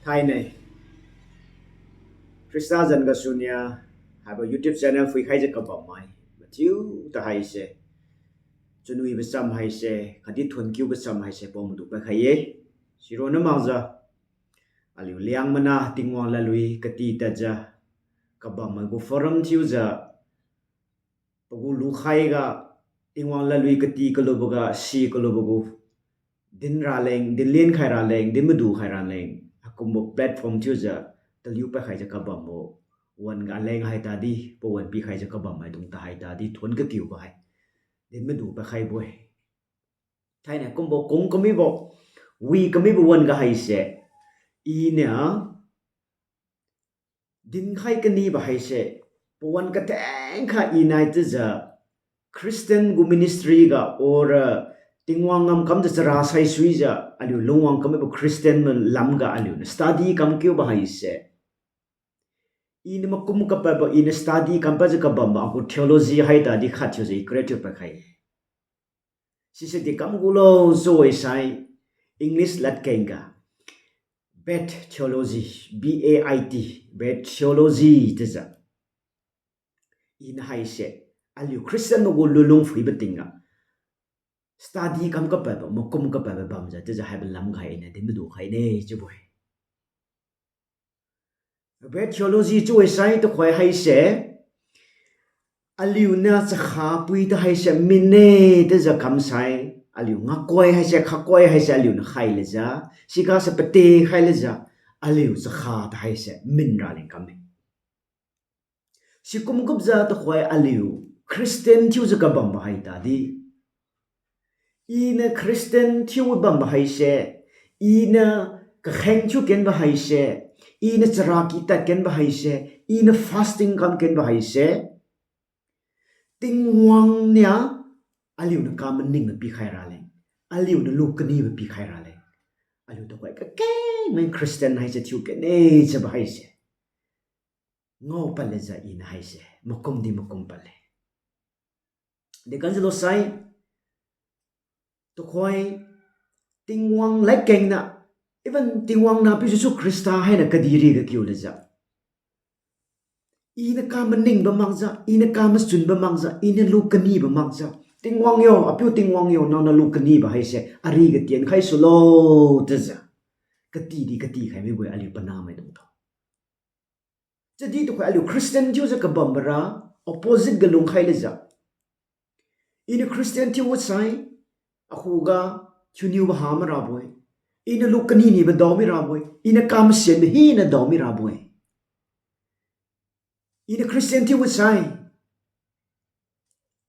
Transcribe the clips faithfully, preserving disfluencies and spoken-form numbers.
Thainai, Khrista zan gasu nia, haibo YouTube channel phuikhaijiu kabammai mathiu tahaise, chunwibo cham haise, khatdi thuon kiubo cham haise, pao madu paikhai-e. Sironna makjiu, aliu Liangmai na Tingwang ladlui kati tadjiu kabammai gu forum thiujiu, pagu lukhaiga, Tingwang ladlui kati kaluboga, si kalubo gu, din raleng, din lenkhai raleng, din madu khai raleng, haikumbo platform thiujiu, taliu paikhaijiu kabambo, wan-ga aleng hai tadi, pawan pikhaijiu kabam maidung tahai tadi, thuon kakiubo hai, din madu paikhaibo-e. Thainai kumbo kung kamibo, wi kamibo wan-ga haise, iniu dinkhai kanibo haise, pawan kathengkha inai chiujiu, Christian gu ministry ga or, Tingwang ngamkamjiu chara saisuijiu, aliu lungwang kamibo Christian ma lamga aliuniu study kam kiubo haise, iniu makum kapadbo, iniu study kam padjiu kabambo agu theology hai tadi khat thiujiu i create thiu pakhai. Sise dekam gulo chiu-e sai, English ladkeng ga bait theology, B A I T, bait theology chiujiu, iniu haise, aliu Christian magu lulung phuibo tingga study kam kapadbo, makum kapadbo bamjiu chiujiu haibo lamga iniu din madu khaine chiubo-e. Bait theology chiu-e sai tuhoi haise, aliuniu chakha pui tahaise minne chiujiu kamsai, aliu ngakoi haise, khakoi haise aliuniu khai lejiu, sigase pate khai lejiu, aliu chakha tahaise min raleng kamme. Sikum gupjiu tuhoi aliu Christian thiujiu kabambo hai tadi, iniu Christian thiu bambo haise, iniu kakheng thiu kenbo haise, iniu charaky tad kenbo haise, iniu fasting kam kenbo haise, Tingwang niu aliuniu kamaning mapikhai raleng, aliuniu lu kanibo pikhai raleng, aliu tuhoi kakengmai Christian haise thiu kenne chiubo haise ngao pad lejiu iniu haise makum di makum pad le. Dekamjiu losai, tuhoi Tingwang ladkeng niu, even Tingwang Nahpiu Jesu Khrista hainiu kadihpiri ga kiu lejiu, iniu kamaningbo makjiu, iniu kamachunbo makjiu, iniu lu kanibo makjiu, Tingwang yo, Apiu Tingwang yo, nangniu lu kanibo haise ariga tienkhai sulo, chiujiu katidi katikhai mibo-e aliu panahmaidung tu. Chiudi tuhoi aliu Christian thiujiu kabambora opposite ga lungkhai lejiu, iniu Christian thiu sai, akhuga thiuniubo ha mirabo-e, iniu lu kani nibo dao mirabo-e, iniu kamasenbo hina dao mirabo-e. Iniu Christian thiu sai,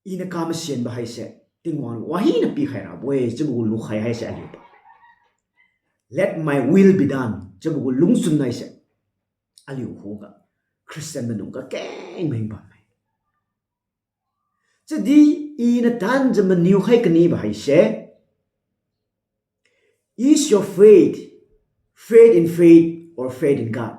iniu kamasenbo haise Tingwang wahina pikhai rabo-e chiubo gu lukhai haise aliu pa, Let my will be done chiubo gu lungchun haise aliu khuga Christian maidung kakengmai bamme. Chiudi iniu tanjiu maniu khai kanibo haise, is your faith faith in faith or faith in God?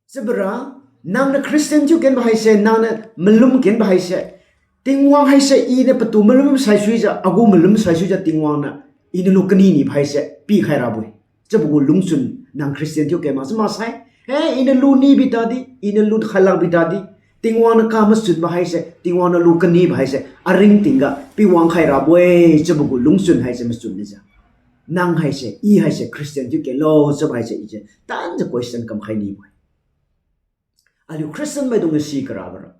Chiubora, nangniu Christian thiu kenbo haise, nangniu malum kenbo haise, Tingwang haise iniu patu malum saisuijiu, agu malum saisuijiu Tingwang niu iniu lu kani nibo haise pikhai rabo-e chiubo gu lungchun nang Christian thiu ken makjiu maksai, e, iniu lu nibi tadi, iniu lu khailakbi tadi, Tingwang niu kamachunbo haise, Tingwang niu lu kanibo haise aringtingga piwang khai rabo-e chiubo gu lungchun haise machun lejiu, nang haise, i haise Christian thiu kenlo chiubo haise ise tanjiu question kamkhai nibo-e. Aliu Christian maidung si karabora,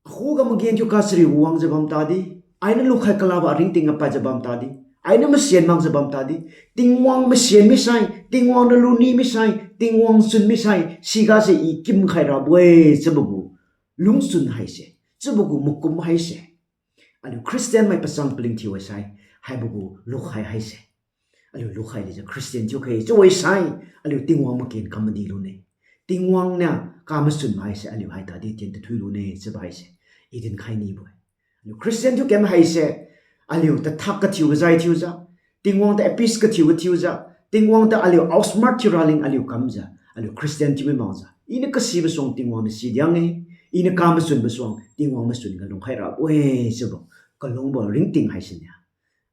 akhuga magenthiu kachari wangjiu bam tadi, ainiu lukhai kalabo aringtingga padjiu bam tadi, ainiu masen makjiu bam tadi, Tingwang masen misai, Tingwang niu luni misai, Tingwang chun misai, sigase i kimkhai rabo-e chiubo gu lungchun haise, chiubo gu makum haise, aliu Christian mai pachang paling thiu sai, haibo gu lukhai haise, aliu lukhai lejiu Christian thiukhai chiu sai, aliu Tingwang maken kam madi lune. Tingwang niu kamachun haise aliu hai tadi tien tathui lune chiubo haise i dinkhai nibo-e. Aliu Christian thiu ken haise, aliu tathak kathiu kajai thiujiu, Tingwang tu appease kathiu kathiujiu, Tingwang tu aliu outsmart thiu raleng aliu kamjiu, aliu Christian thiu mi makjiu, iniu kasibo suang Tingwang niu si diang-e, iniu kamachunbo suang Tingwang machun ga lungkhai rabo-e chiubo, kalungbo ringting haisiniu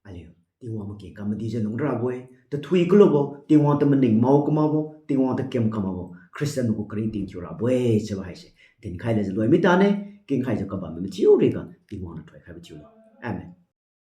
aliu Tingwang makge kam madijiu lungrabo-e, tathui kalubo, Tingwang tu maning mao kamakbo, Tingwang tu kem kamakbo Christian mai gu karingting thiurabo-e chiubo haise dinkhai lejiu loi mitane, kingkhaijiu kabam mathiu riga Tingwang niu thoikhaibo thiulo. Amen.